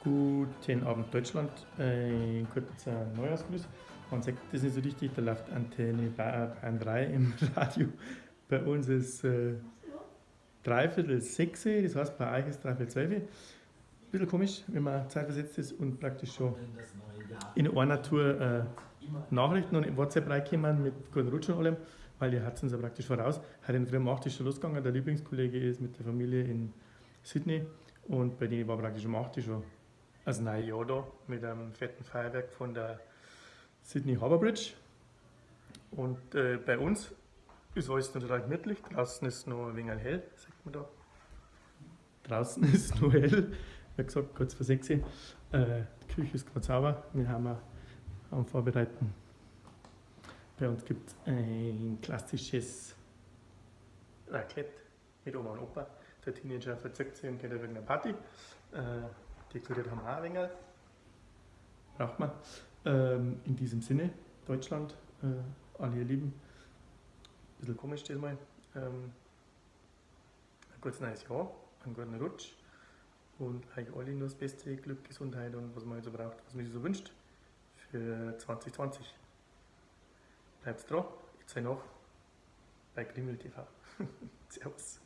Guten Abend, Deutschland. Ein kurzer Neujahrsgruß. Man sagt das nicht so richtig, da läuft Antenne Bayern 3 im Radio. Bei uns ist 5:45, das heißt, bei euch ist 11:45. Ein bisschen komisch, wenn man zeitversetzt ist und praktisch schon in einer Tour Nachrichten und in WhatsApp reinkommen mit guten Rutsch und allem, weil die hat uns ja praktisch voraus. Heute in der Früh um 8 ist schon losgegangen, der Lieblingskollege ist mit der Familie in Sydney und bei denen war praktisch um 8 schon das neue Jahr da mit einem fetten Feuerwerk von der Sydney Harbour Bridge. Und bei uns ist alles noch total gemütlich. Draußen ist noch ein wenig hell, sagt man da. Draußen ist noch hell, wie gesagt, kurz vor 6. Die Küche ist gerade sauber, wir haben am Vorbereiten. Bei uns gibt es ein klassisches Raclette mit Oma und Opa. Der Teenager verzückt sich und geht auf irgendeine Party. Dekoriert haben wir auch ein wenig. Braucht man. In diesem Sinne, Deutschland, alle ihr Lieben. Bisschen komisch diesmal. Ein gutes neues Jahr, einen guten Rutsch und euch alle nur das Beste, Glück, Gesundheit und was man halt so braucht, was man sich so wünscht für 2020. Bleibt dran, ich zeige noch bei Grimel TV. Servus.